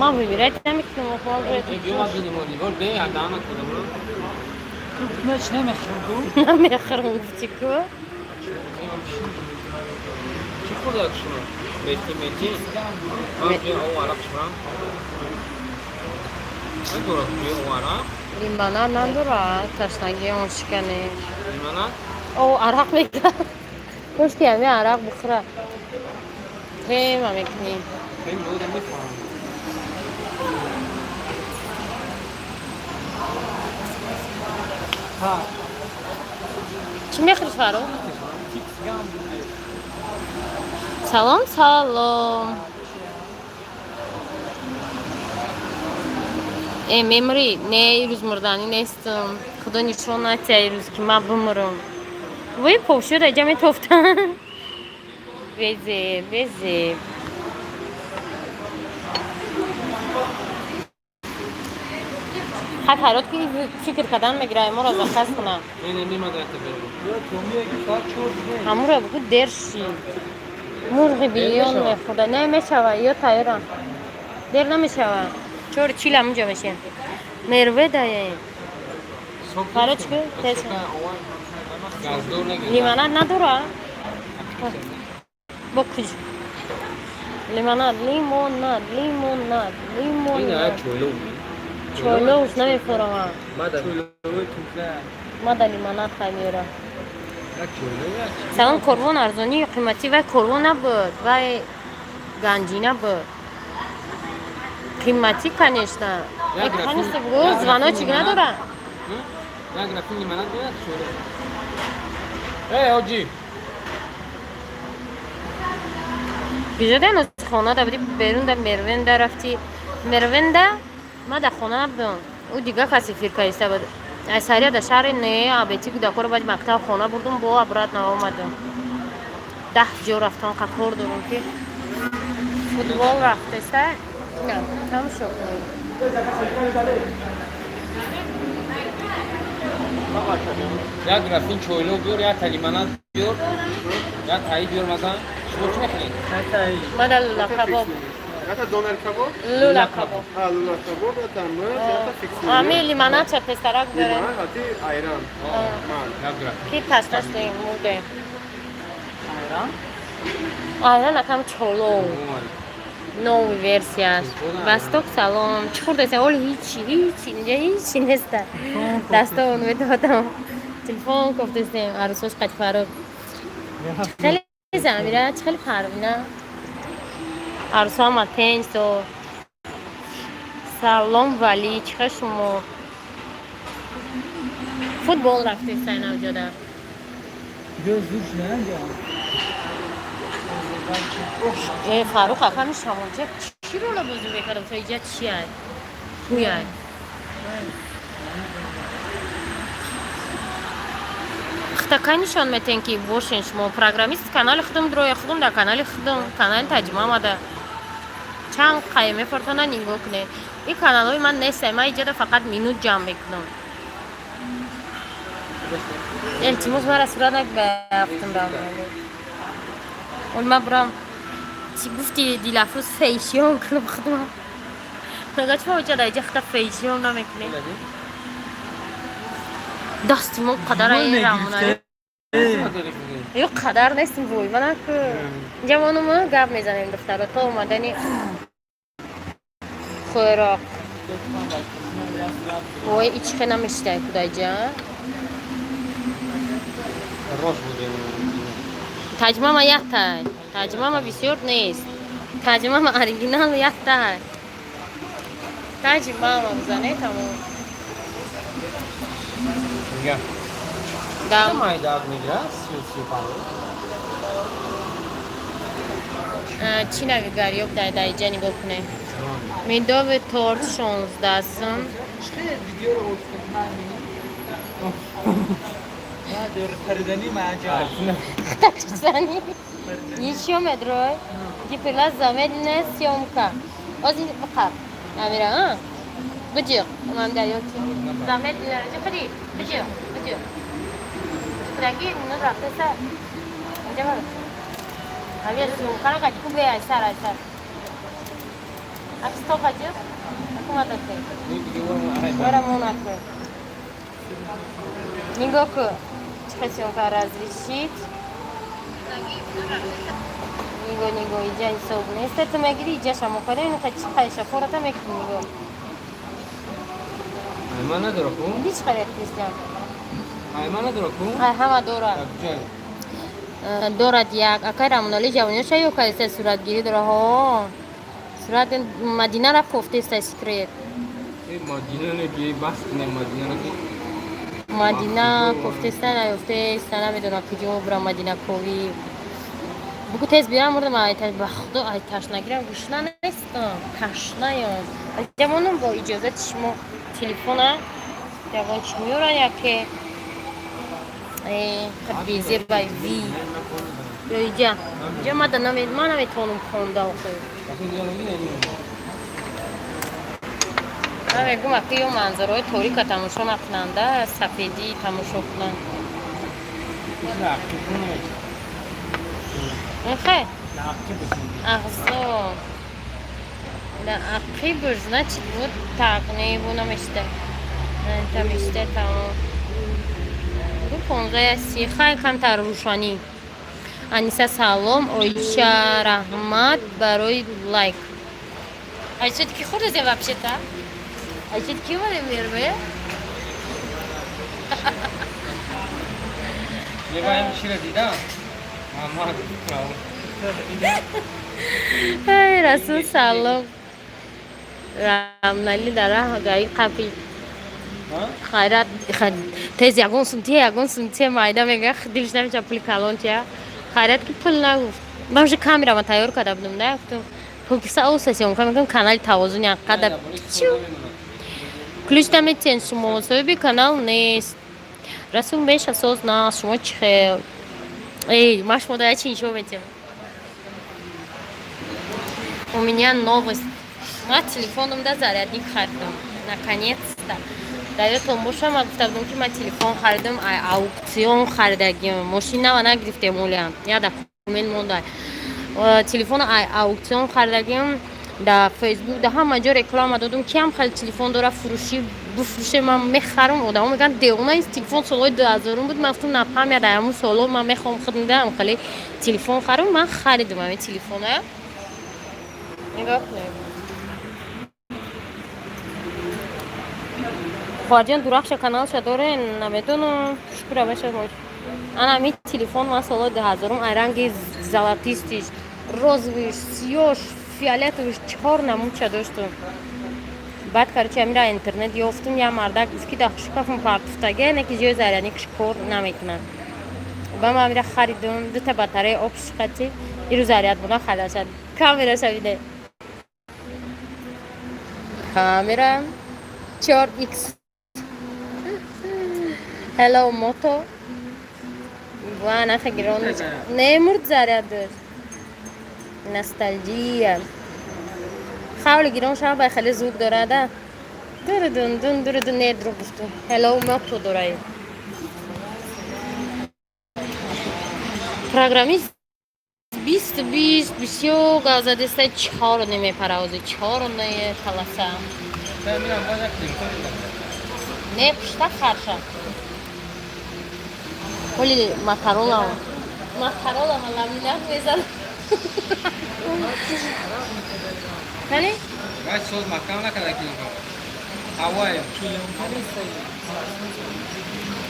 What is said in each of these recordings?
Ман выбирать намекунам, ман бояд. Намехӯрам, гуфти ку? Чӣ хӯрдак шумо? Мети мети? Ман ҷои об арақ шумам. Надорад ҷои об арақ? Лимонад надорад, ташнагии он шикане. Лимонад? О, арақ мекунад. Кошки ҳами арақ бихӯра. Тема мекунӣ. Хеле лода мефаҳмам. Чӣ мехӯри, Фарух? Салом, салом. Э, мемурӣ? Не, ирӯз мурданӣ нестам. Худо нишон натия ирӯз, ки ман бимурам. Вой, повшуда иҷа метофтам. Безеб, безеб. Хай, Фарод, ки фикр кардан мегира, моро заказ кунам. Не, не, мемадата беру. Ҳамуро бугу, дер ши. Мурғи бирён мехӯрда. Не, мешава, ё тайёрам. Дер намешава. Чор чил ҳамунҷо мешем. Мерве даем. Фарод, чӣ тез? Газдор нагир. Лимонад надора? Бо куҷ? Лимонад, лимонад, лимонад, Ин лимонад. чойло. Чойлоуш намефурам. Мада. Мада лимонад хай меёрам. Як чойло як. Салом, корвон арзонӣ ё қиматӣ? Вай корвон набуд, вай ганҷина буд. Қиматӣ, конечно. Як графин- Конечно, бугу, як звоночек графин надора? Як графин лимонад як чойло. Эй, ҳоҷӣ. Куҷо дар хона да будӣ, берун да Мервенда рафтӣ? Мервенда ма дар хона набудам. Ӯ дига касе фиркаиста буд. Айсария дар шаҳри не, абети кӯдакҳоро баъди мактаб хона бурдум, бо обратно омадам. 10 ҷо рафтам, қа кор дорам, ки футбол рафтеста. На, тамошо кунед. Як графин чойло биёр, як та лимонад биёр, як таи биёр масалан. Шумо чӣ мехӯред? Ма дар лула кабоб. Ята донер кабоб? Лула кабоб. А, лула кабоб, ята мыз, ята фикс. Ами лимонад ча тезтарак биёрем. Лимонад, ҳати айран. Ман. Як графин. Ки ташнаштем, мурдем. Айран акам чолов. Новый версияш. Восток, салом. Чӣ хӯрдасе? Оли ҳичи, ҳичи, инҷа ҳичи неста. Дастовон медодам. Телефон кофтестем, арӯсош қати Фарух. Хеле замира, чӣ хеле парвина. Арӯсо ама 5 сол. Салом, Валӣ, чӣ хел шумо? Футбол рафтеста навҷода. Göz düşmeyen ya. Э, Фарух, аками шамонча чӣ рола бозӣ мекардам? То иҷа чия? Гӯяй. Хитакай нишон метен, ки бошен шумо программист, канали худум дроя, худум дар канали худум, канали таҷрима омада. Чанд қай мефортона, нигоҳ кунед. Ин каналҳои ман нестай, ман иҷода фақат минут ҷамъ мекунам. Илтимос, мара сурат нагирифтам рам. Ол ман бурам чӣ гуфти, Дилафрӯз, фейшион кунам худам. Нага чӣ мо дар иҷа хита фейшион намекунем? Дасти мо қадар рамона. Ё қадар нестим, вой, мана ку. Ҷавонумо гап мезанем, духтаро, то омадани хӯрок. Ой, ичхе намешитай кудаҷа. Рост будем. Таҷмама яктай. Таҷмама бисёр нест. Таҷмама оригинал яктай. Таҷмама бизане, тамом. Нигоҳ. Да. Майдак мегирад, 35. Чӣ навигари ёб дар даиҷа нигоҳ кунед. Медовый торт 16 сум. Video رو من در خریدنی معجب. Зани. Ещё медрой. Гиперлаз замедленная съёмка. Ози бақаб. Амира, а? Биҷиқ. Мам дар ёд. Замедленная. Ҷиқиди. Биҷиқ. Биҷиқ. Ҷиқидаги минут рафтеса. Инҷа бара. Авия съёмка ра қати ку бе ай сар, ай сар. Акс то хаҷа? Акуматате. Вара монако. Нигоҳ ку. Чӣ хел съёмка разрешить? Нигоҳ, нигоҳ, иҷа ҳисоб нест. Ту мегири иҷаша мохарем, ин чӣ қайша фората мекунӣ, нигоҳ. Айман надора ку? Ҳеҷ қария Кристиан. Айман надора ку? Ай ҳама дорад. Дорад як. Акай Рамонали ҷавониёша ё кайса суратгирӣ дора. Ҳо. Сурат Мадинара кофтеста секрет. Мадина неки, бас не Мадина неки. Мадина кофтеста наёфтеста, намедонам куҷо бирам Мадина кови. Бугу тез биям мурдам, ай ба худо ай ташнагирам, гушна нестам, ташнаям. Ҷавонам бо иҷозати шумо телефона ягон чӣ меёран яке безебай ви ё иҷа иҷа мада ман наметавонам хонда охир. Ман мегӯм аки ё манзараҳои торика тамошо накунанда, сафедӣ тамошо кунанд. Хе? Ағзо. Да ақибуш, значит, вот так, не бу намешта. Тамешта тамом. Ду 15 си хай камтар рӯшанӣ. Аниса салом, Оиша раҳмат барои лайк. Ай всё-таки хӯрдазем вообще-то? Ай всё-таки омадем мерве? Леваем чира дида? Мама. Ай Расул салом. Рамнали дара гаи қапи. Хайрат тез ягон сумтия, ягон сумтия майда мега, дилш намеша пули калон чия. Хайрат ки пул нагуфт. Ман уже камерама тайёр карда будам, да, гуфтам пул писа оса съёмка мекунам канали Тавозун як қадар. Чу. Ключ наметиҳен шумо, соҳиби канал нест. Расул меша соз на, шумо чӣ хел? Эй, ма шумо да чи нишон метиҳам. У меня новость. Ма телефоном да зарядник харидам. Наконец-то. Дар боша ма гуфта будам, ки ма телефон харидам, ай аукцион харидагим. Мошина нагирифтем олям. Я документ монда. Телефон ай аукцион харидагим. Да Фейсбук, да ҳама ҷо реклама додум, ки ҳам хеле телефон дора фурӯшӣ бифурӯше, ман мехарам. Одамо мегӯянд девона, ин телефон солҳои 2000 буд. Ман гуфтам напамя, дар ҳамун солҳо ман мехоҳам худам даам хеле телефон харам. Ман харидам ҳамин телефона. Нигоҳ кунед. Хоҳарҷон Дурахша каналша дорен, намедонам, шукра баша. Ана ҳамин телефон ман солҳои 2000 ай ранги золотистый ш, розовый ш, сиёш, фиолетовый ш, чор намудча доштум. Баъд, короче, амира интернет ёфтум, як мардак гуфт, ки дар шкафм партуфтага, не ки ҷои зарядник ш кор намекунад. Ба ман амира харидум, дута батарея об шиқати, иру заряд буда хадаша. Камераша биде. Камера 4x. Hello Moto. Ва наха гирон. Не мурд заряд дошт. Ностальгия. Хавли гирон шава бай хеле звук дорада. Дурдун дун дурдун не друг гуфтум. Hello Moto дорай. Программист 20 20 бисёр газадеста чор немепара ози чор не халаса. Не пушта харша. Оли Моторола. Моторола маламинах мезан. Кани? Вай соз маҳкам накарда килонка. Ҳавае.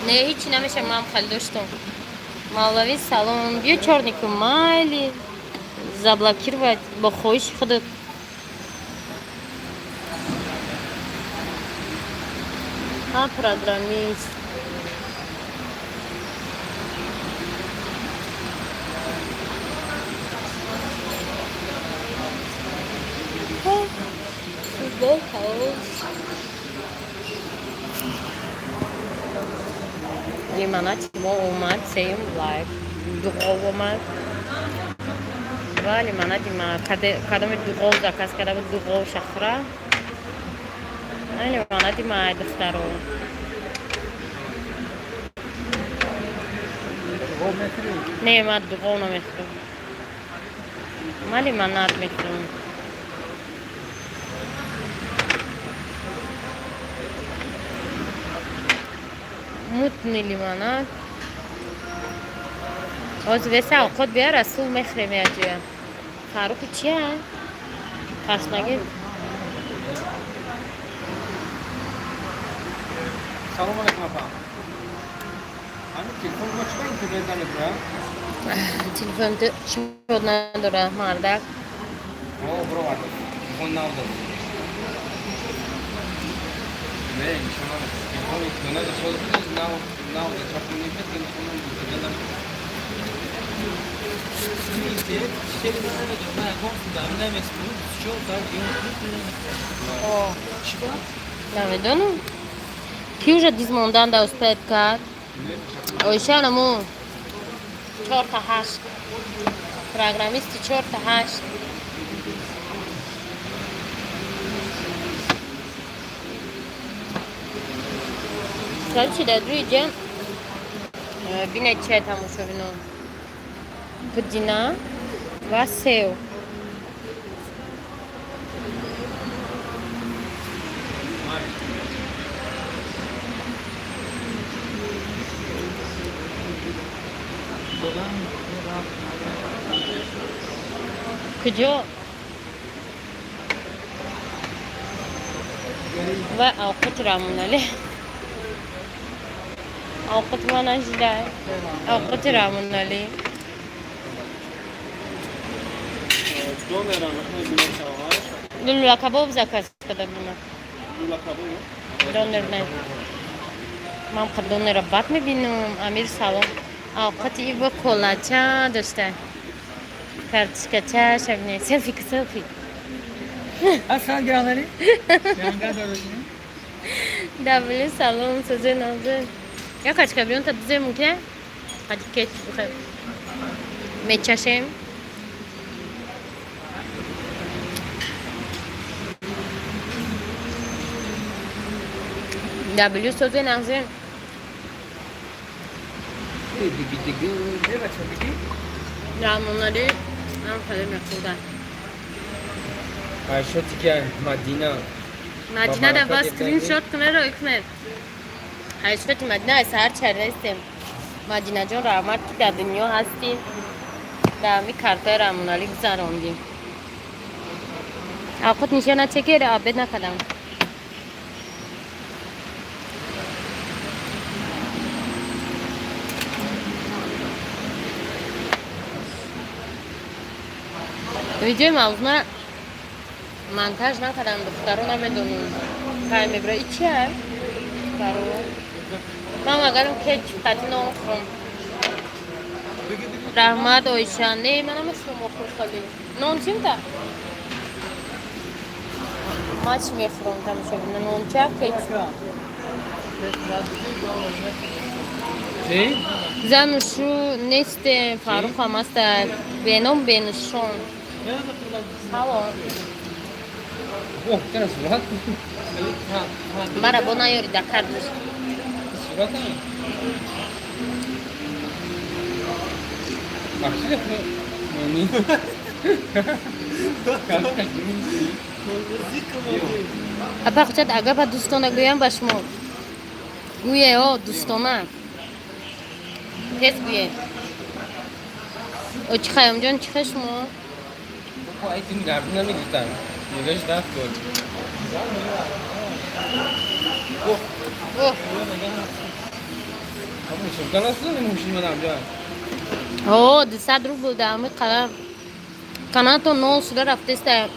Не, ҳичи намеша, ман хеле доштум. Мавлави салом. Биё чорнику майли. Заблокировать бо хоҳиши худат. А программист. Футбол хаос. Лимонад мо омад, сеюм лайк. Дуғов омад. Ва лимонади ма кадоми дуғов заказ карда буд, дуғов шахра. Лимонади ма духтаро. Не, ма дуғов намехӯрам. Ма лимонад мехӯрам. Мутный лимонад. Ҳозир веса овқот бия, Расул, мехӯрем яҷоя. Фаррухи чия? Ташнагӣ. Салом алейкум, апа. Ҳамин телефон мо чиба интернет намекунад? Телефон шод надора, мардак. О, бировард. Телефон нав дод. Не, нишон намекунад. Телефони дона шод нав нав да чапу мешад, ки нишон интернет намекунад. Шери намедонам, ман ягон дар намеспорам, 24 соат О, чӣ ба? Намедонам. Ки уже дизмондан да успеет кард? Оиша наму 4 та 8. Программисти 4 та 8. Короче, дар рӯи ҷа бинед чия, тамошобино. Пудина ва сев. Куҷо? Ва овқати Рамоналӣ. Овқати ман нашида. Овқати Рамоналӣ. Донерам мебинам. Лула кабоб заказ карда будам. Лула кабоб? Донер не. Ман донера бад мебинам. Амир, салом. Овқати ибо колача дошта. Картишкача шабне. Селфи, селфи. Аслан гранали? Янга дорожни? Давли, салом, созе назы. Я качка биён та дузе муке. Хади кеч бухе. Мечашем. W созе назы. Диги диги. Не бача бигӣ? Рамонари ам хеле мехӯрда. Айшоти ки Мадина. Мадина да ба скриншот кунед, рой кунед. Ҳайшоти Мадина аз саҳар чарестем. Мадинаҷон, раҳмат, ки дар дунё ҳастӣ. Дар ҳами картаи Рамоналӣ гузарондем. Авқот нишона чекера обед накардам. Видеои мавзуна монтаж накардам, духтаро, намедонам. Кай мебра и чия? Духтаро. Ман агарам кетчуп қати нон хӯрам. Раҳмат, Оиша. Не, ман намехӯрам охир хали. Нон чимта? Ма чӣ мехӯрам, тамошобина? Нонча, кетчуп. Чӣ? Зану шу нестем, Фаррух ҳам аста. Беном бенишон. Салом. Оҳ, чара сурат? Мара бо наёри да кардиш. Сурат? Бахшида. Мани. Апа хучат агапа дӯстона гӯям ба шумо. Гӯе, о, дӯстона. Тез гӯе. О, чӣ Хайёмҷон, чӣ хел шумо? Ай тим гарди намегиртан. Нигоҳш дафт кун. Оҳ, Шукан аст мошини ман амҷа. О, 200 рубл да ами қалам. Каналто нол шуда рафтеста.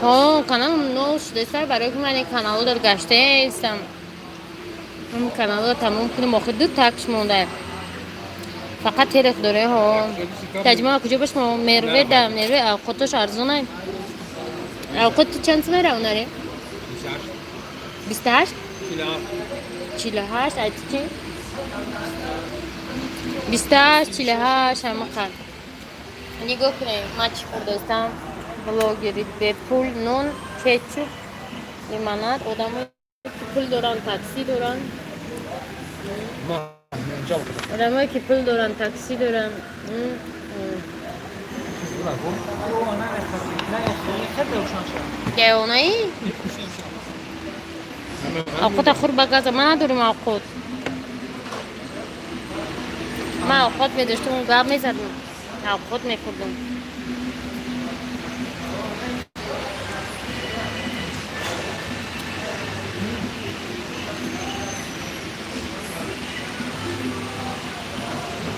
О, канал нол шудеста, барои ки ман ин каналро дар гаштаестам. Ҳам каналро тамом кунем, охир ду такш монда. Фақат терех доре, ҳо. Таҷмаа куҷо бош мо Мерве да Мерве авқотош арзонай. Авқот ту чанд сум меравонаре? 28? 48, ай ту чи? 28, 48 ҳама қад. Нигоҳ кунед, ман чӣ хӯрдастам. Блогери бепул нон, кетчуп, лимонад, одамое ки пул доранд, такси доранд. Одамое ки пул доранд, такси доранд. Геонаи? Авқота хӯр ба газа, ман надорем авқот. Ман овқот медоштам, гап мезадам, овқот мехӯрдам.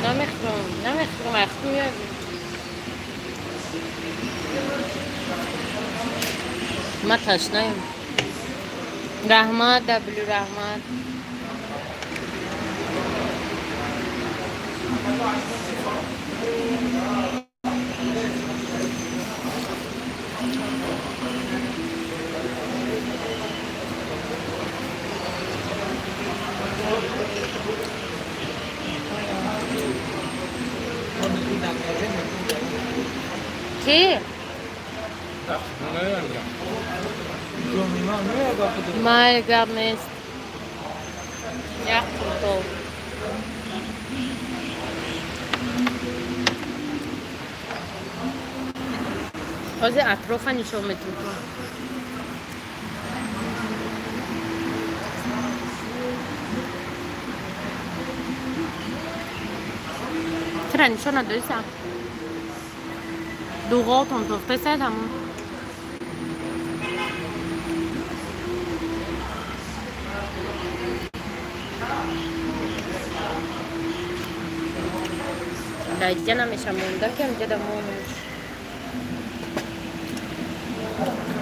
Намехӯрам, намехӯрам, ахт меояд. Ман ташнаем. Раҳмат, Даблю, раҳмат. Ки? Май гап нест. Як қуртов. Ҳозир атрофа нишон метем. Чара нишон надориса? Дуғотон тофтесад ҳамон. Даҷа намеша монда, ки ҳамҷа да монаш.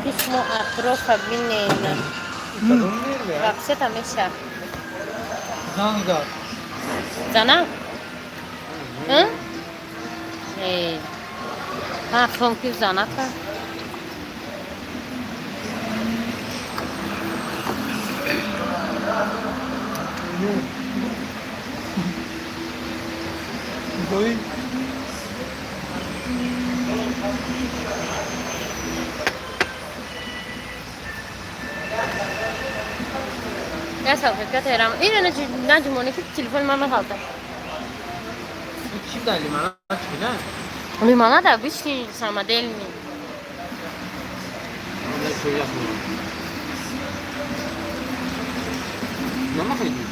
Ки шумо атрофа бинед. Вообще-то меша. Занга. Зана? Э. Ман хом ки занака. Гой. Я салфетка терам. Ина наҷумоне ки телефони ман мехалта. Чӣ да лимонад чӣ да? Лимонад обычный самодельный. Намахайди.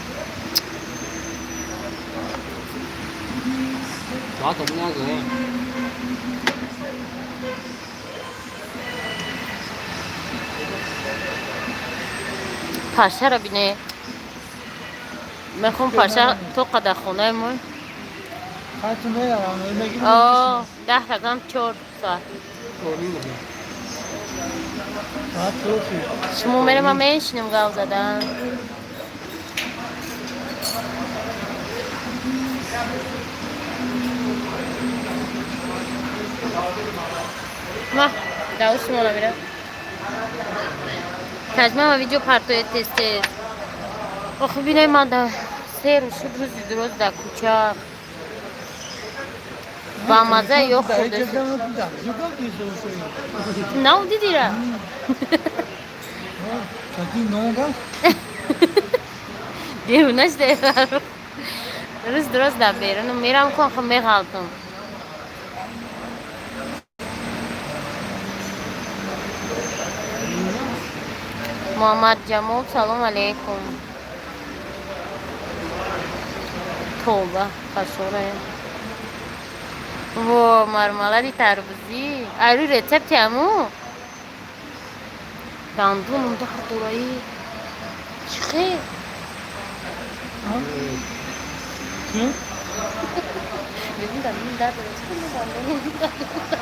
Пашаро бине. Мехом паша то қадар хонаи мо. О, 10 рақам 4 соат. Шумо мерем, ман мешинем гав задан. Ма, даву шумо намерам. Таҷма видео партоед тез тез. Охи бинай, ман да се рӯз шуд, рӯзи дуроз дар кӯча. Ба маза ё хӯрда. Нав дидира? Девона шуда. Рӯз дуроз дар берунам мерам, кун хо меғалтам. Муҳаммад Ҷамол, салом алейкум. Тоба, қашора. Во, мармалади тарбузӣ. Айрӯи рецепти ҳаму? Дандунам дард дораи. Чӣ хел? Бибин, дандунам дард дора. Чӣ хел дандунам дард дора?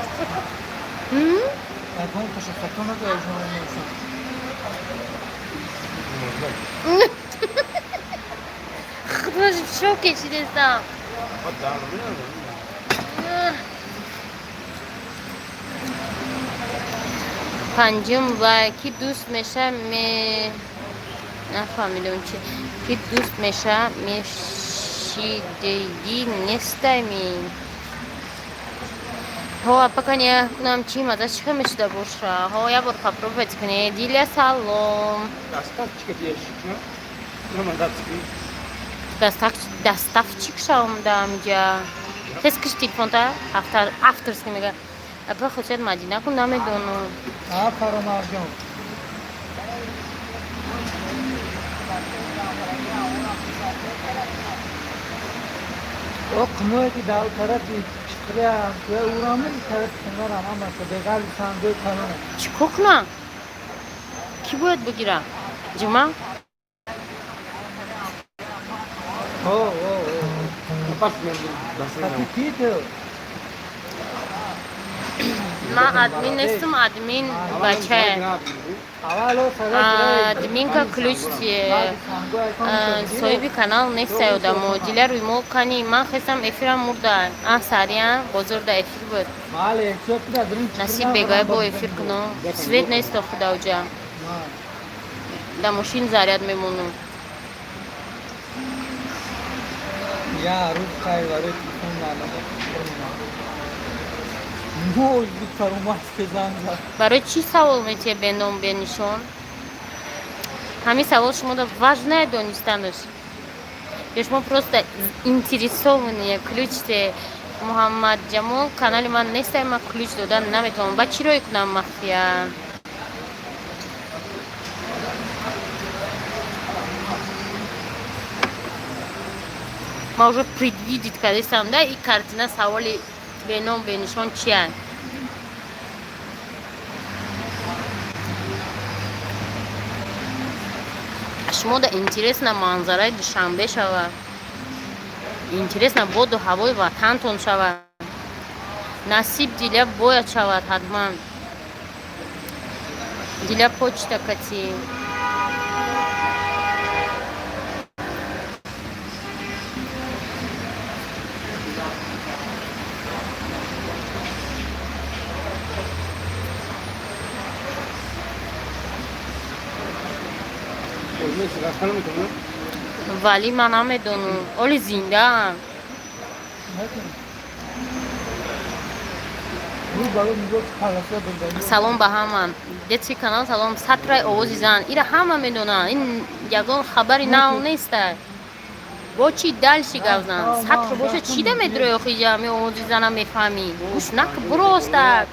Ягон таша хато накард. Худаш в шоке шидестам. Панҷум ва ки дӯст меша ме, нафаҳмидам чи ки дӯст меша мешидегӣ нестами. Ҳо, апакания кунам, чи маза, чӣ хел мешуда боша? Ҳо, як бор попробовать кунед. Диля, салом. Доставщик шавам да амҷа. Тез киш телефонта, авторский мега. Апа, хусият Мадина кун, намедонам. А, Фаромарҷон. Оқмое ки дар тарафи чиқриам, урами тарафи хунарам ҳамаша беғали сангои калона. Чӣ кор кунам? Кӣ бояд бигира? Ҷума? О, о, о. Кито. Ман админ нестам, админ бачае. Админка ключ соҳиби канал нестай одамо. Диля рӯймол кани ман хестам, эфирам мурда. А сариям бозор да эфир буд. Насиб бегай бо эфир куно. Свет нест охи даоҷа. Да мошин заряд мемонам. Я рӯз хай барои телефон мож буд, фаромӯш занг зад. Барои чӣ савол метиҳе беном бенишон? Ҳамин савол шумода важное донистанаш? Ё шумо просто интересованные? Ключте Муҳаммадҷамол, канали ман нестай, ман ключ додан наметавонам. Ба чӣ рӯй кунам махфия? Ман уже предвидить кардастам да и картина. Саволи беном бенишон чиянд? Шумода интересно манзараи Душанбе шава, интересно боду ҳавои ватантон шава. Насиб, Диля, бояд шавад ҳатман. Диля, почта кати. Вале ман намедонам, оли зиндаам. Салом ба ҳама, детский канал, салом. Сатрай овози зан, ира ҳама медонанд, ин ягон хабари нав неста. Бо чӣ дальше гап зан? Сатр боша, чӣ да медрои охи? Ҷами овози зана мефаҳмӣ, гӯш нак, просто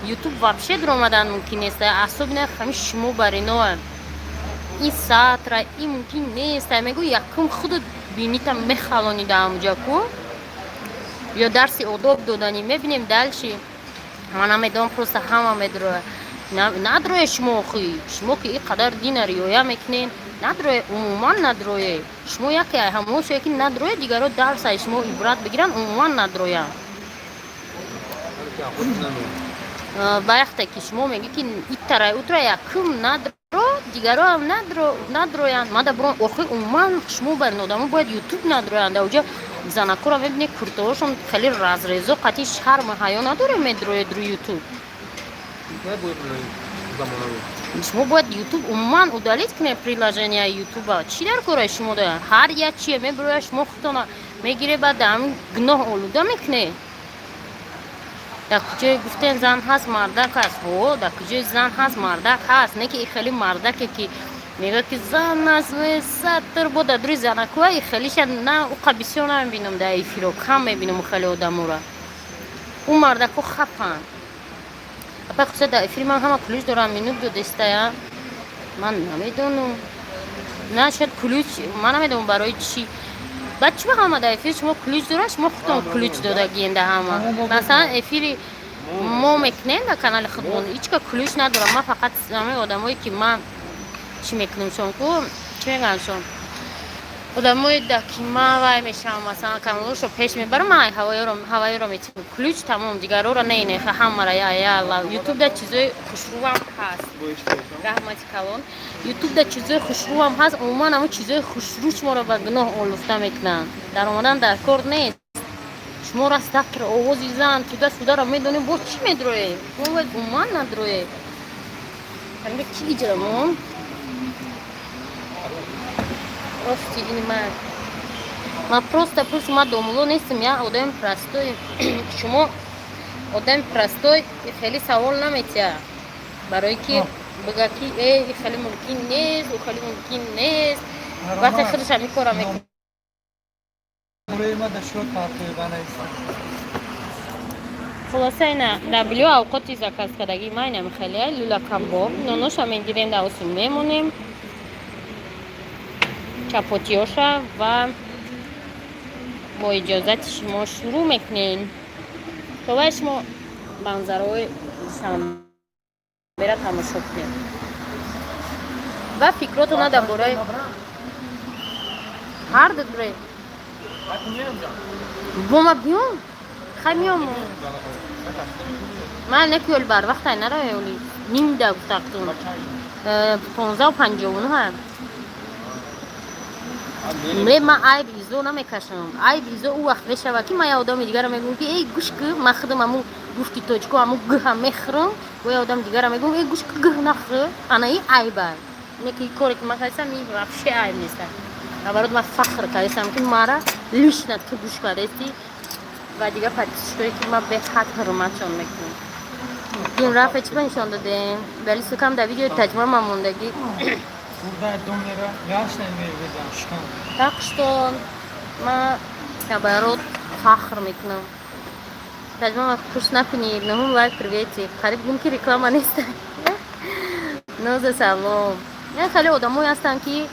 ютуб вообще дуромадан мумкин нест, особенно ҳами шумо бариноа. Ин сатра, ин мумкин нест. Мегӯ, якум худат бинита мехалонӣ да ҳамуҷа ку ё дарси одоб доданӣ мебинем. Дальше ман намедонам, просто ҳама медроя. Надрое шумо охи, шумо ки ин қадар дина риоя мекунед, надрое, умуман надрое. Шумо яке ҳамошое ки надрое, дигаро дарс ай шумо ибрат бигиранд, умуман надроянд. Ба яхте ки шумо мегӯ ки иттарай утра, якум надро, дигароам надроянд. Мада бурон охи, умуман шумо бар ин одамо бояд ютуб надроянд. Ауҷа занакора мебинед, куртаҳошон хеле разрезо қати, шарму ҳаё надоре, медроед рӯи ютуб. Шумо бояд ютуб умуман удалить кунед, приложения ютуба. Чӣ дар кораи шумо дорад? Ҳар як чие мебирояд, шумо худтона мегире, баъд дар ҳамин гуноҳ олуда мекунед. Дар куҷое гуфтем зан ҳаст, мардак ҳаст? Ҳо, дар куҷои зан ҳаст, мардак ҳаст. Не ки и хеле мардаке ки мегӯяд ки зан аст, сатр бо дар дури занакуа, и хелиша на уқа бисёр намебинам дар эфиро, кам мебинам хеле одаморо. Ӯ мардако хапанд. Апай хуса, дар эфири ман ҳама ключ дорам, минут додестая, ман намедонам. На, шояд ключ ман намедонам барои чӣ. Баъд чӣ ба ҳама дар эфири шумо ключ дорад, шумо худтон ключ додагиен да ҳама? Масалан, эфири мо мекунем дар канали худмон, ҳеч ка ключ надорам. Ман фақат ҳамаи одамое ки ман чӣ мекунем шон ку, чӣ мегӯям шон, одамои да ки ман вай мешавам, масалан, каналошо пеш мебарам, ман ҳаваёро метиҳам ключ, тамом, дигароро не. Не, ҳамара я ютуб да чизои хушрӯам ҳаст. Раҳмати калон. Ютуб да чизои хушрӯам ҳаст, умуман ҳамон чизои хушрӯ шуморо ба гуноҳ олуфта мекунанд. Даромадан дар кор нест. Шумо растақр овози зан туда сударо медонем, бо чӣ медроед? Шумо бояд умуман надроед. Ки иҷрамон рости ин ман просто пурс, ман домуло нестам, я одами простой. Шумо одами простой хеле савол наметиҳад, барое ки бигӯяд ки э хеле мумкин нест, ӯ хеле мумкин нест, вақте худаш ҳамин кора мекунад. Мурои ма да шод партои банависам. Хулоса, ина даблю авқоти заказ кардагӣ ма инам хеле люла кабоб, ноноша мегирем, дар осу мемонем, чапотиёша ва Бо иҷозати шумо шурӯъ мекунем. То вай шумо манзараҳои Душанбера тамошо кунед ва фикротона дар бораи ҳар ду бре. Бо ма биём, хай миём. Ман не кӯл бар вақтай нараве, оли нимда гуфтактун 15:59. Не, ман айб изо намекашам. Айб изо ӯ вақт мешавад, ки ман як одами дигарро мегӯям, ки эй, гӯш ки, ман худам аму гуфти тоҷико аму гӯҳа мехӯрам, бо як одами дигарро мегӯям: эй, гӯш ки, гӯҳ нахӯр. Ана и айба. Не ки коре ки ман кардастам, и вообще айб нест. Наоборот, ман фахр кардастам, ки мара лично ту гӯш кардасти ва дигар подписчикое, ки ман беҳад ҳурматшон мекунам. Дин рафе чӣ ба нишон додем, вале сукам дар видеои таҷма ма мондагӣ. Так что ман наоборот фахр мекунам. Таҷма ма хуш накунӣ. Нуҳум лайк. Приветик. Қариб гум ки реклама нест. Ноза, салом. Як хеле одамое ҳастанд, ки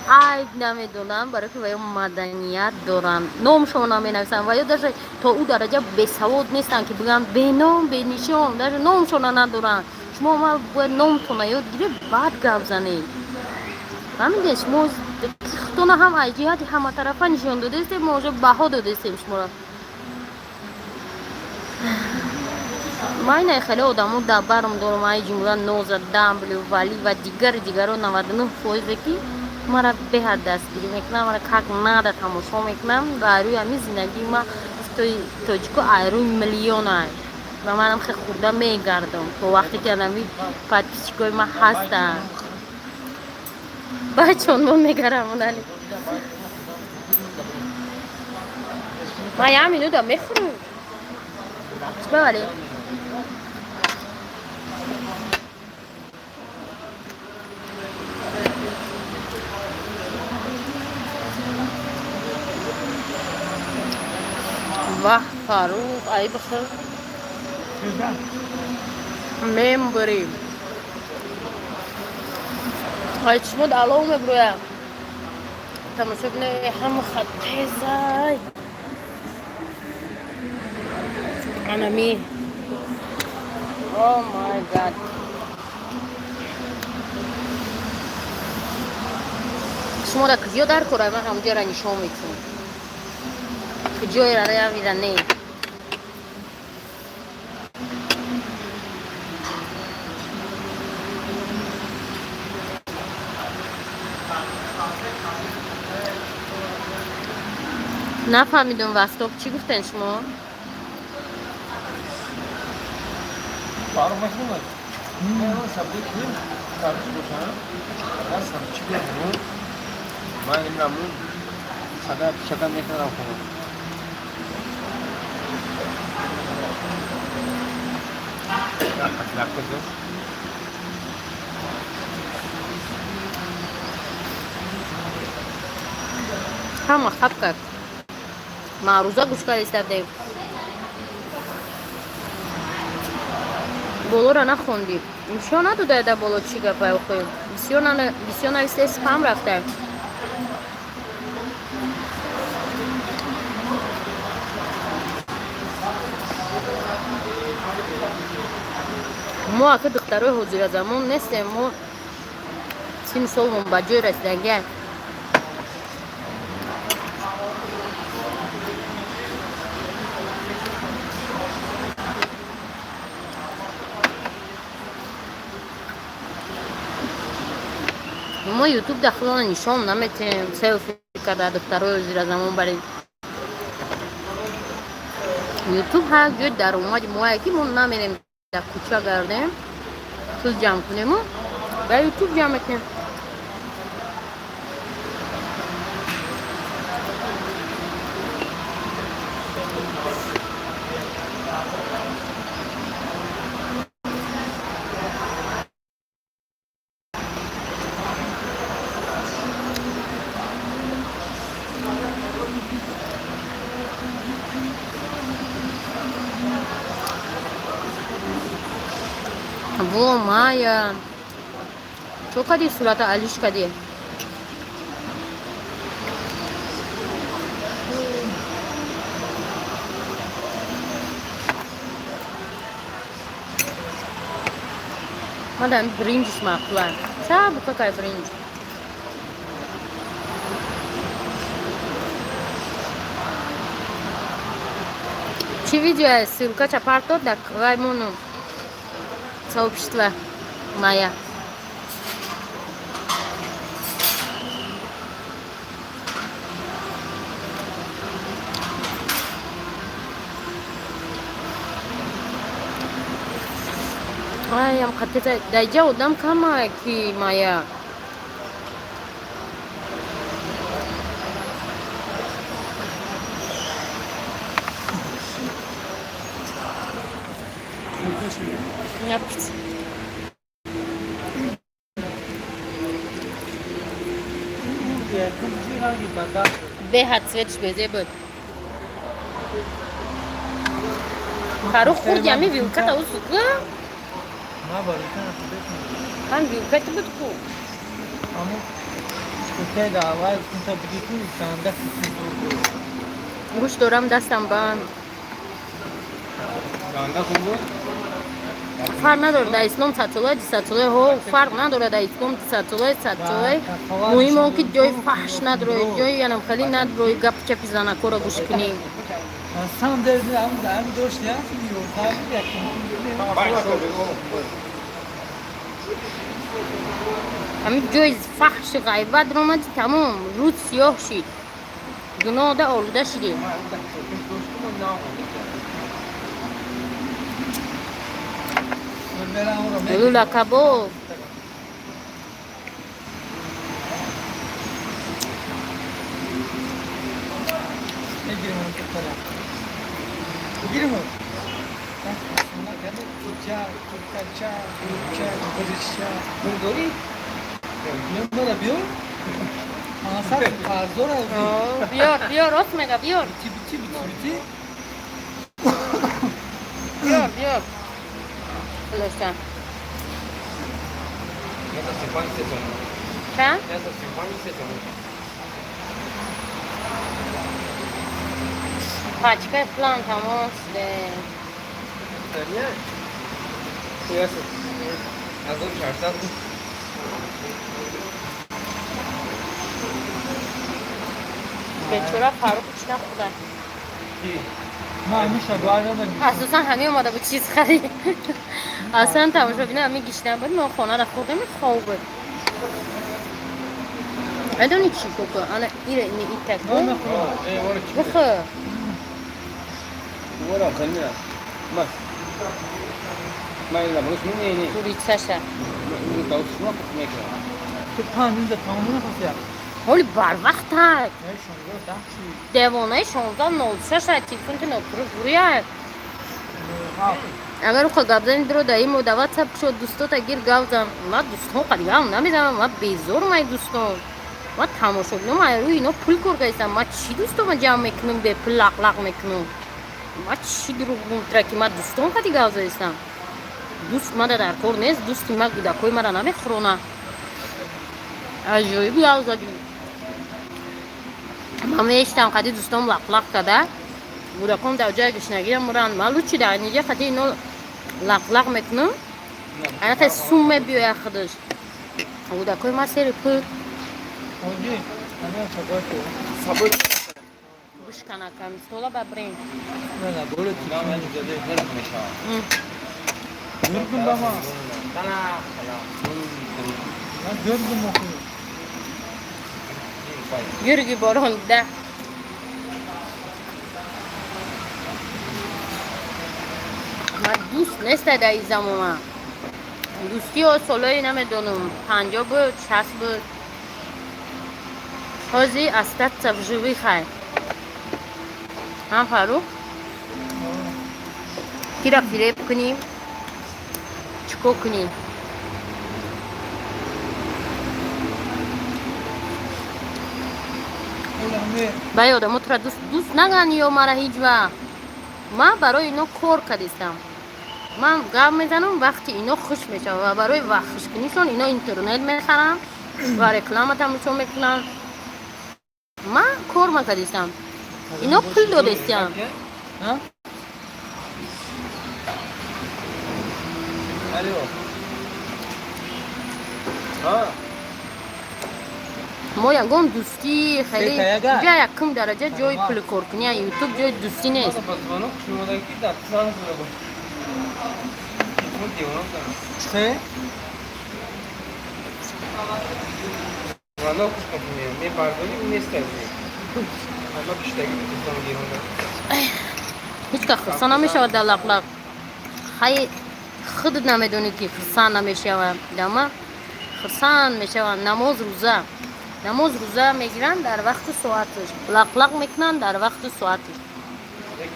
айб намедонанд, барои ки ваё маданият доранд, номшон наменависанд. Ваё даже то ӯ дараҷа бесавод нестанд, ки бигӯянд беном, бенишон, даже номшона надоранд. Шумо ма бояд номтона ёд гиред, баъд гап занед. Фаҳмидед? Шумо худтона ҳам аз ҷиҳати ҳаматарафа нишон додастем, мо уже баҳо додастем шуморо. Ман ина хеле одамо дар барм дорам, ай ҷумла Ноза, Дамблю, Валӣ ва дигари дигаро, 99 фоизе, ки мара беҳад дастгирӣ мекунам, мара как надо тамошо мекунам ва рӯи ҳамин зиндагии ма тоҷико айрӯи миллионай ва манам хеле хурда мегардам, то вақте ки анами подписчикои ман ҳастанд. Бачонмон мегарам. Унали ман як минута мехӯрам. Чӣ вале? Ваҳ, Фарух, ай бихӯр, мембурем. Ай чишмод алов мебурӯя. Тамошо кунед, ҳама хатезай анами. Oh my God, шумо дар куҷо дар кора, ман ҳамҷоро нишон метиҳам. Куҷоеро равида не. Нафаҳмидум, Восток чӣ гуфтен шумо? Фарух машина. Ман сабди кунем, тариш бошам. Дастам чӣ бигӯ? Ман имрамун сада пишака мехӯрам хона. Лак кӯзо. Ҳама хаб кард. Маъруза гӯш кардистадем. Болоро нахондӣ, нишон надода дар боло чӣ гапа охӯ. Бисёр нависте, спам рафта. Мо ака духтарои ҳозиразамон нестем, мо сину солмон ба ҷой расидагия. Мо ютуб да худона нишон наметем, селфи карда духтарои ҳозиразамон барем. Ютуб ҳар ҷой даромади моае, ки мо намерем дар кӯча гардем, пул ҷамъ кунему ба ютуб ҷамъ мекунем. Во, Майя, чо кардӣ? Сурата алиш кардӣ. Мада бринҷиш маъқула. Сабука кай бринҷ. Чӣ видео ссылка ча парто да вай мону сообщество моя. Аям қатета даҷа одам кама ки моя. Напить. Беҳад цветш безе буд. Фарух хурди ами вилката усука? Ҳам вилкати буд ку. Гӯш дорам дастам банд. Фарқ надорад дар ислом 100 сола, 200 сола, ҳо, фарқ надорад дар ислом 200 сола, 100 сола. Муҳим он ки ҷои фаҳш надрои, ҷои янам хеле надрои, гапи чапи занакоро гӯш кунӣ. Сам derdi am dost ya Ҳамин ҷои фаҳши ғайбат ромади, тамом, рӯз сиёҳ шид, гуноҳда олуда шидӣ. Лула кабоб. Биёр, биёр, рост мега, биёр. Биёр, биёр. Хулоса. Чанд? Пачкаи план тамом шуде. Бечора Фарух чӣ нахӯрда. Асосан ҳамин омада буд чиз харид. Аслан тамошобина ҳамин гишна буд, мо хонара хӯрдем, хов буд. Медони чӣ коко? Ана ира ини итак. Бихӯр. Курицаша. Ҳоли барвақт ҳай. Девонаи 16:06 телефонти нопурӯш буряй. Агар уқа гап зани дро даи мо да ватсап шуд, дӯстота гир гап зан. Ма дӯстон қад гап намезанам, ма безорм ай дӯстон. Ма тамошобинам ай рӯи ино пул кор кардистам. Ма чӣ дӯстома ҷамъ мекунам, бепул лақ-лақ мекунам. Ма чӣ дурӯғ гумтра ки ма дӯстон қади гап задистам. Дӯст мада дар кор нест, дӯсти ма кӯдакҳои мара намехӯрона. Аҷоиб гап задӣ. Ман мештам қади дӯстон лақ-лақ када. Кӯдакон дар ҷои гишнагира муранд. Ман лучи дар ниҷа қади ино лақ-лақ мекунам. Анақа сум мебиёяд худаш. Кӯдакҳои ма сери пул. Гӯшканакам стола ба брин. Gördüm baba. Ben gördüm okuyu. Гирги борон да. Ма дӯст неста дар ин замона. Дӯстиҳо солҳои намедонам 50 буд, 60 буд. Ҳозир остаться в живых ай. Ҳам Фарух? Кира фиреб кунӣ? Чӣ кор кунӣ? Баъи одамо тура дӯст дӯст наган ё мара ҳеҷ вақт. Ман барои ино кор кардистам. Ман гап мезанам, вақти ино хуш мешавад ва барои вақт хушкунишон ино интернет мехаранд ва реклама тамошо мекунанд. Ман кор макардистам. Ино пул додистиям. Алло. Мо ягон дӯстӣ хеле ҷа якум дараҷа ҷои пулкоркунӣ, ютуб ҷои дӯстӣ нест. Ҳеҷ кас хурсанд намешавад дар лақлақ. Хай, худат намедонӣ, ки хурсанд намешавад. Дама хурсанд мешаванд. Намоз, рӯза, намоз, рӯза мегиранд дар вақту соаташ, лақлақ мекунанд дар вақту соаташ.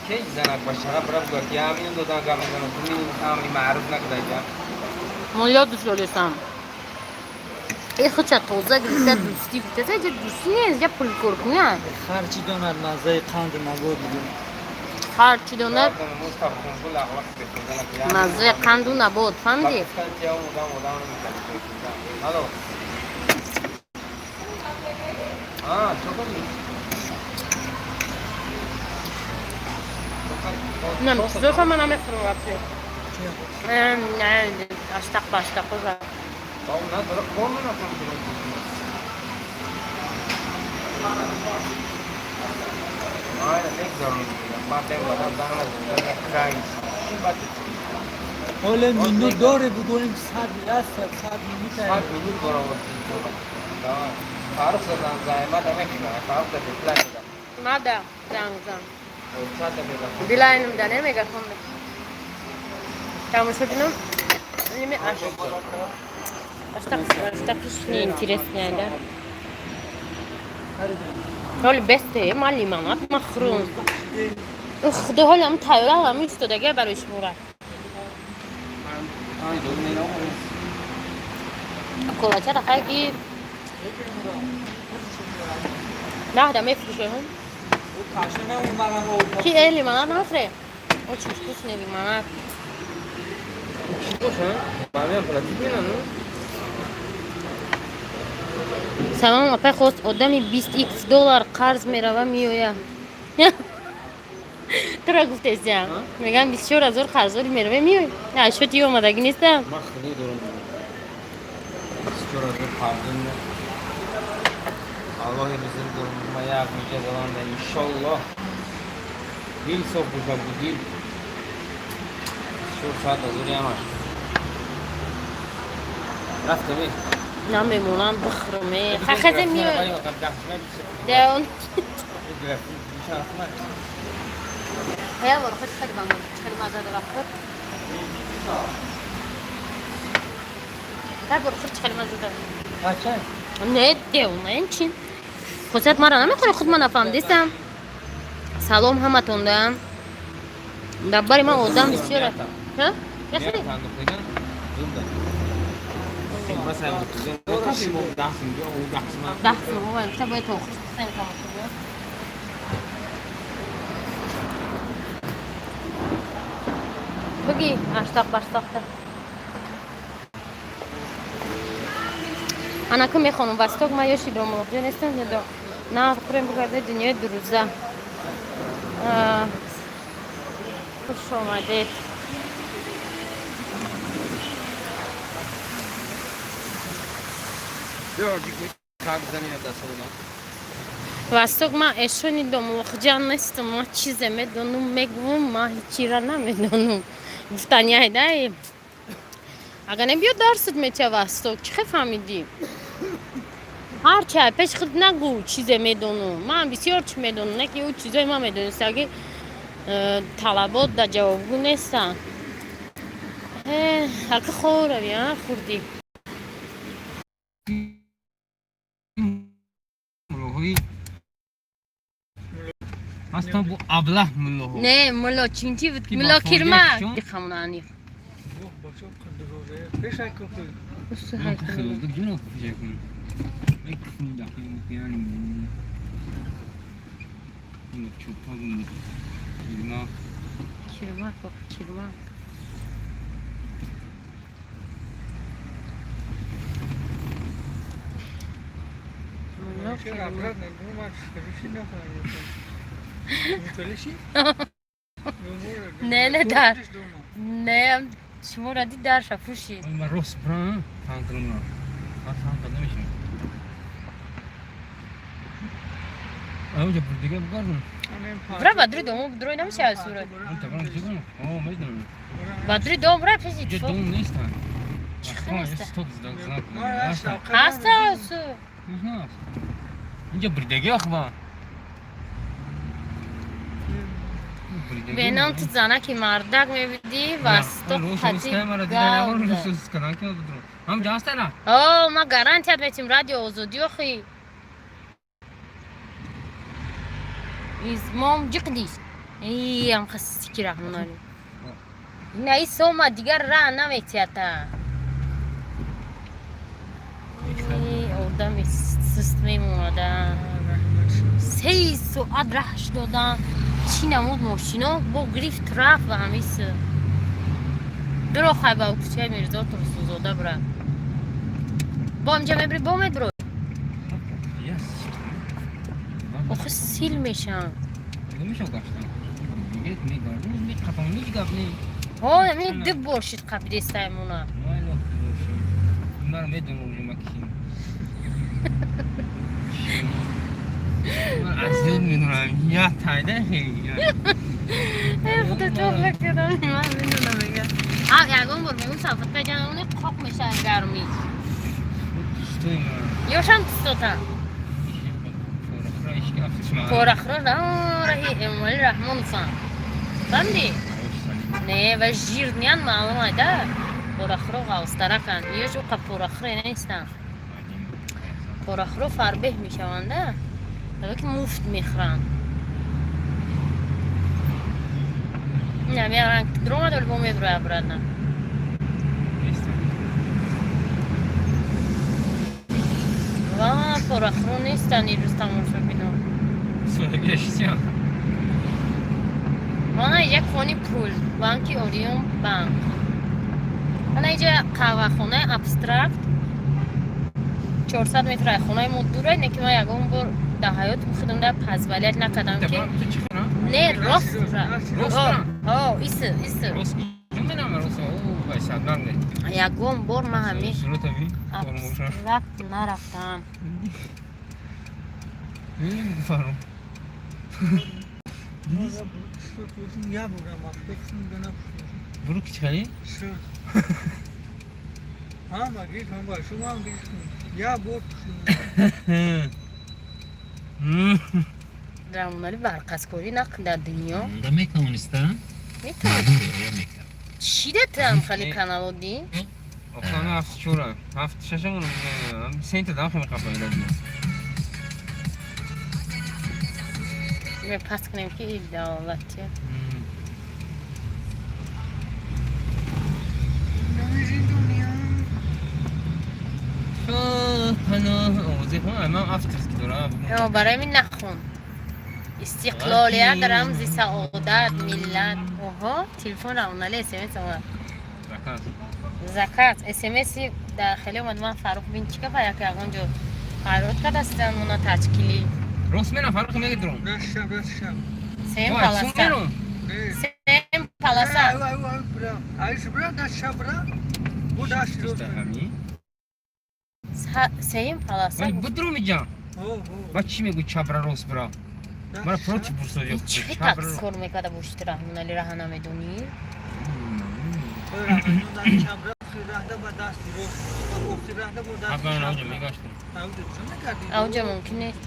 Ки занак башара брав гуфт, я мин додан гап мезанам, ту мин амри маъруф накарда. Мулло дӯст дорестам. Э, худша тоза гирифта, дӯстӣ гуфтаса, ҷа дӯстӣ нест, ҷа пулкоркунӣ. Ҳарчи донад, маззаи қанду набот. Ҳарчи донад, маззаи қанду набот, фаҳмидӣ? Алло. А, чо кардӣ? Не, чизои ман намехӯрам вообще. Не, аштақ ба аштақ боза. На, дора кор менакунам. Айна мегзаронем. Баъд баъдан занг назанем. Баъд ҳоле минут доре, бугӯем сад яст, 100 минут. 100 минут дорам. Фарух задан займа да мекунам. Фарух да беплан мега. Мада занг зан. Чат да мега. Билайнам да не мегафон. Тамошобинам, ими аш. Аштақ аштақиш неинтересная, да? Ҳоли бесте, ман лимонад махрум. Худо, ҳоли ам тайёра ҳам истодага барои шумора. Колачара хай ки наҳда мефурӯшем. Ки э лимонад нахӯре? Очень вкусный лимонад. Чӣ боша? Бароям платить мена, ну? Салом, апай, хост одами 20 икс доллар қарз мерава, меоя. Тура гуфтесям. Мегам, 24 000 қарздори мерава, меоя. Ашоти омадагӣ нестам. Ман хеле дорам. 24 000 қарздор. Аллоҳи бузург дорам. Ма як миҷа задам, иншоллоҳ. Дил соф боша, дил. 400 000 ҳамаш. Рафтам. Намемонам бихӯрам. Хахазе меоя. Деон. Я бор худ хеле хеле маза дора худ. Я бор худ хеле маза дора. Ачай. Не, деона ин чи? Хусият мара намехӯри, худ ман нафаҳмидистам. Салом ҳаматонда. Дар бари ман одам бисёр. Ҳа? Мехӯри? 10 сум ова гуфта бояд то хусен тамошо. Буги, аштақ баштақта. Анаку мехонам восток, ма ёши домоғҷо нестам, ядо. На, хӯрем, бугарда дунёи дурӯза. Хуш омадед. Восток, ман эшони домоғҷа нестам, ман чизе медонам, мегӯм, ман ҳечира намедонам. Гуфтани айдай. Агар не, биё, дарсат метия. Восток, чӣ хел фаҳмидӣ? Ҳарчи пеш худ нагӯ, чизе медонам. Ман бисёр чӣ медонам, не ки ӯ чизои ман медонист, аги талабот да ҷавобгӯ нестанд. Ака, хорави, а хурдӣ. Муллоҳои ҳастан, бо аблаҳ муллоҳо. Не, мулло чинчи буд? Ки Мулло ба кирма. фоидаи Хамонаани. Бачо, пешай кун. Хеле Кирма, кирма. Мулло Чера кирма. обратно, ну, скажи, нахуй. Не, не, дар. Не, шумо ради дарша пӯшид. Рост бирам, панкунам. Бра бадри дому бдрой намешавад сурат. Бадри дом бра пеши тифоқ. Чӣ хел неста? Ҳаста су. Инҷа бурдагӣ ахба. Бенам ту занаки мардак мебидӣ ва стоп хати гавда. О, ма гарантият метим радио Озодӣ охи. Измом ҷиқдиш. Иам хасики раҳмонали. Ина и сома дигар ра наметията. Одами суст мемонада. 3 соат раҳш додан. Чӣ намуд мошино бо гирифт рафт ва ҳамис. Биро хай ба кӯчаи Мирзо Турсунзода бира. Бо инҷа мебири бо медбиро. Охи сил мешам. Ҳо, ами ду бор шид қапидестаймона. Худо то бикунам, ман медонам мега. А ягон бор мегум салфатка ҷанони қоқ мешавад гармӣ. Ёшам тустота. Порахро раҳи Эмомалӣ Раҳмоновам. Фаҳмидӣ? Не, ва жирнян маълум айда. Порахро ғавстараканд. Ёш уқа порахро нестанд. Порахро фарбеҳ мешаванда. Ки муфт мехӯранд. Не, меаран дромад вали бо меброя обратно. Ва порахро нестанд ирӯз тамошобино. Мана як хони пул, банки Орион банк. Ана иҷа қаҳвахонаи Абстракт 400 метр ай хонаи мо дура, не ки ман ягон бор дар ҳаёти худам да позволять накардам ки не рост ҳо ис ис ягон бор ман ҳами Абстракт нарафтам. Бурук чӣ Ҳама гирифтам, ба шумо ҳам гирифтем. Я бор. Рамонали барқаскорӣ нақл дар дунё. Да метавониста? Метавонӣ. Чӣ датам хали каналодӣ? Оксана ҳафт чора, ҳафт шашам, сента дам хеле қапа радио. Пас кунем ки давлати. Барои мин нахон. Истиқлолият рамзи саодат миллат. Оҳо, телефон равонали смс омад. Заказ смси дар хеле омад. Ман Фарух бин чӣ капа як ягон ҷо фарёд кардастан мона тачкилӣ. Рост мерам Фарух мегирам. Сем паласа. Сем паласа. Сеюм паласа. Будрум иҷа. Ба чӣ мегӯ чабра рост бира? Мара против бурсо Чӣ таксикор мекарда бошид Раҳмоналӣ раҳа намедонӣ? Ауҷа мумкин нест.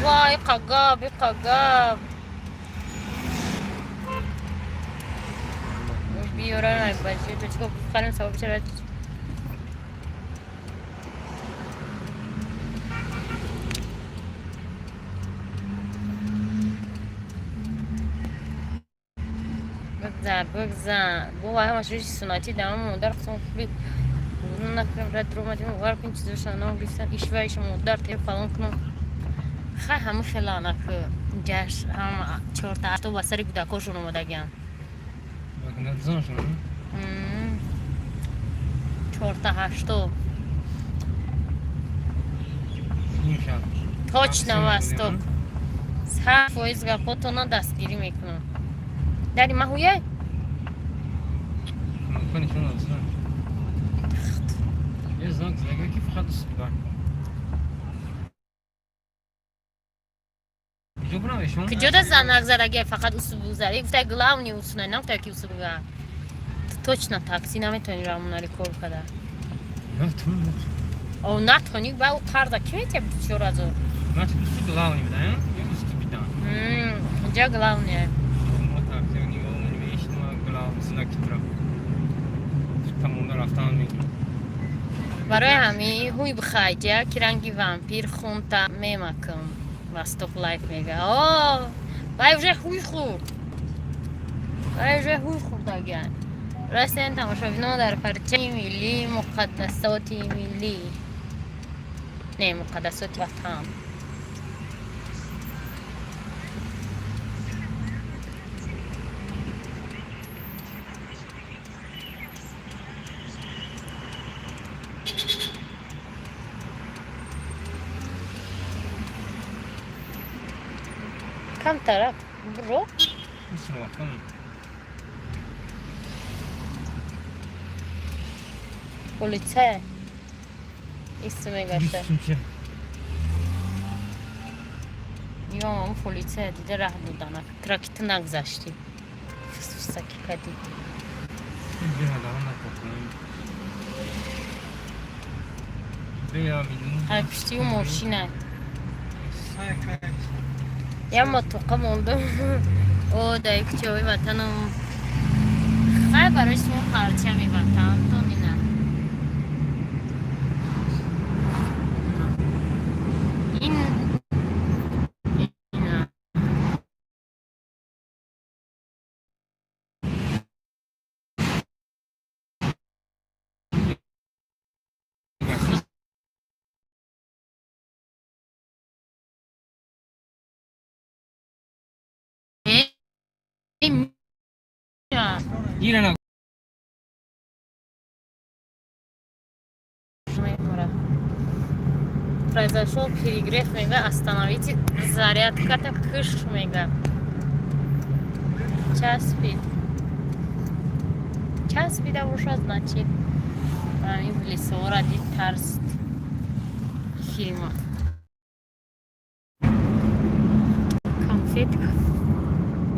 Вай, қагаб, қагаб. Биёран ай бачи, то чико бихарем сабаб чара. Бигзар, бигзар. Бо ҳамаш риши суннатӣ дар модар хусум хуби накунем рад ромадим вар кун чизоша ном гирифтан ишва иша модар те фалон кунам. Хай ҳама хела нак ҷаш ҳама чорта авто ба сари кӯдакошон омадагиам. Чорта ҳашто. Точно восток. 100% гапотона дастгирӣ мекунам. Дари ма ҳуяй? Знакҳо нишон додасан. Е знак зага, ки фақат усту. Куҷо бурам ишон? Куҷода знак задаги фақат усу бугзар? Гуфта, главный усуна, нагуфта, ки усу бугзар. Точно такси наметавонӣ рамонари кор када. Натун. О, натонӣ, ба ӯ қарза ки метия 24 000? Значит, усу главный буда, э? Ё усту бидан. Ҷа главный. Мо такси нигоҳ менишнем, главный знаки тра. Тамомда рафтан мегирам. Барои ҳамин ҳуй бихайҷа, ки ранги вампир хунта мемакам. Восток Лайф мега. О, вай уже ҳуй хӯрд. Вай уже ҳуй хӯрдаган. Растен, тамошобино, дар парчами миллӣ, муқаддасоти миллӣ. Не, муқаддасоти ватан. Камтарак буро. Усу вақтам. Полицай. Исту мегашта. Бистумча. Ё, полицай дида, раҳ додана. Траки ту нагзаштӣ. Фусфусаки кадӣ. Бира даҳон накокунем. Бия милион. Ай, пуштию мошина. Я мотоқа мондам. О, дар кӯчаҳои ватанам. Хай, барои шумо парчами ватантон ина. Ин ина. Э, мира. Ира. Мекора. Произошел перегрев, мега, остановите, зарядката кыш, мега. Часпид. Часпида боша, значит. Ами лесора дид, тарсид. Фильма. Конфет.